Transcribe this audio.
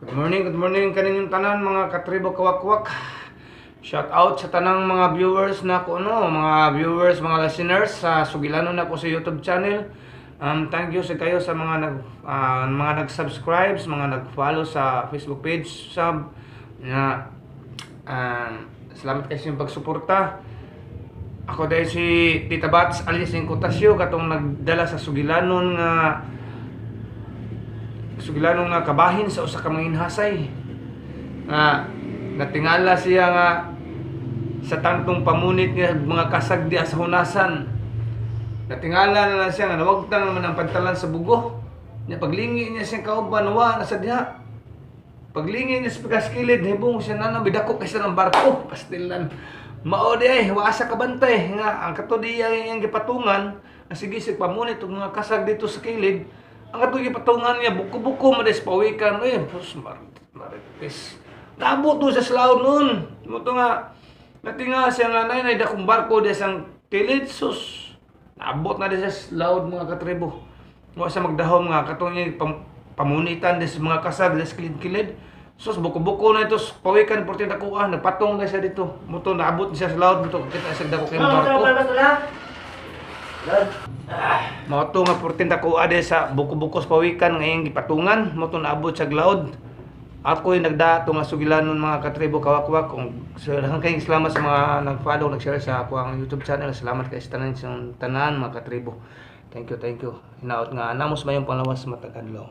Good morning kaninyong tanan, mga katribo kawakwak. Shout out sa tanang mga viewers na ko, no, mga viewers, mga listeners sa Sugilanon nako sa YouTube channel. Thank you sa kayo sa mga nag-subscribe, mga nag-follow sa Facebook page sub na salamat kayo sa inyong pagsuporta. Ako dahil si Tita Bats alias Incotasio, katong nagdala sa Sugilanon nga kabahin sa usa ka manginhasay nga natingala siya nga sa tantong pamunit niya mga kasag diha sa hunasan. Natingala na lang siya nga nawagtang naman ang pantalan sa bugo niya. Paglingi niya siyang kauban, wa na sa diha. Paglingi niya sa pagkaskilid, hibong siya na bidako kaysa ng barko pastilan. Mao di ay wa sa kabantay nga ang kato diya iyang gipatungan ang sige sig pamunit og mga kasag dito sa kilid. Ang kato gipatungan niya, buko-buko man des pawikan. Eh, pus marites. Nabot to sa slaw nun. Mo to nga natinga siya nga nay nay dakong barko diya sang kilid. Sus, naabot na di sa slaw, mga katribo. Wa siya magdahom nga katong niya pamunitan des mga kasag des kilid-kilid. Sus, buko-buko na ito pawikan porti dakuha. Nagpatong na siya dito. Mo to naabot siya sa laod. Mo to kita sa dako kay barko. Mao to nga porti dakuha di sa buko-buko sa pawikan ngayong gipatungan. Mo to naabot sa laod. Ako yung nagdato nga sugilanon, mga katribo kawakwak. Kung so, daghang kayong salamat sa mga nag-follow, nag-share sa ako ang YouTube channel. Salamat kay sa tanan sa tanan, mga katribo. Thank you, thank you. Hinaot nga namos mayong panglawas matag adlaw.